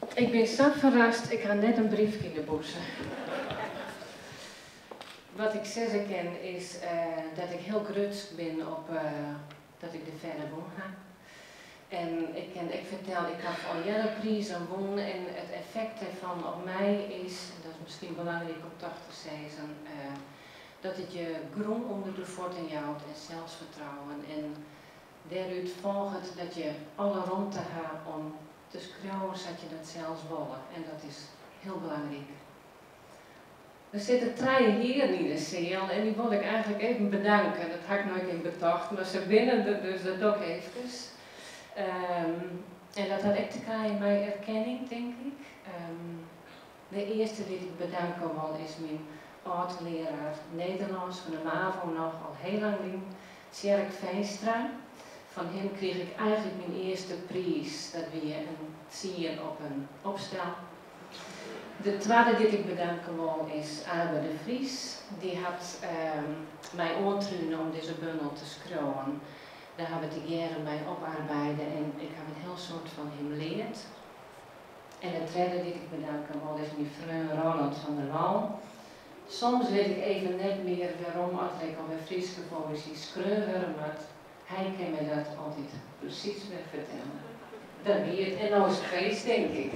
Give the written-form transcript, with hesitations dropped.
Ik bin sa ferrast, ik ha net in briefke yn de bûse. Wat ik sizze kin is dat ik hiel grutsk bin op dat ik de Fedde wûn ha. En ik kin ek fertelle, ik haw al earder prizen wûn en it effekt dêrfan op my is, en dat is miskien belangryk om toch te sizzen, dat it je grûn ûnder de fuotten jout en selsfertrouwen. En dêrút folget dat je alle romte ha om te skriuwen sa't je dat sels wolle. En dat is hiel belangryk. Der sitte trije hearen yn de seal en dy wol ik eigentlik even bedanke. Dat ha ik noait yn betocht, mar se binne der, dus dat doch ik eefkes. En dat hat ek te krijen mei erkenning, tink ik. De earste dy't ik bedanke wol is myn âld-learaar Nederlânsk fan de MAVO noch, al hiel lang lyn, Tsjerk Veenstra. Fan him krige ik eigentlik myn earste priis, dat wie in tsien op in opstel. De twadde dy't ik bedanke wol is Abe de Vries. Dy hat my oantrune om dizze bundel te skriuwen. Dêr hawwe we tegearre mei oparbeide en ik haw in hiel soad fan him leard. En de tredde dy't ik bedanke wol is myn freon Ronald van der Wal. Soms wit ik even net mear wêrom at der ek alwer Fryske poëzy skreaun wurde moat. Hy kin my dat altyd presys wer fertelle. Dat wie it en no is it feest, tink ik.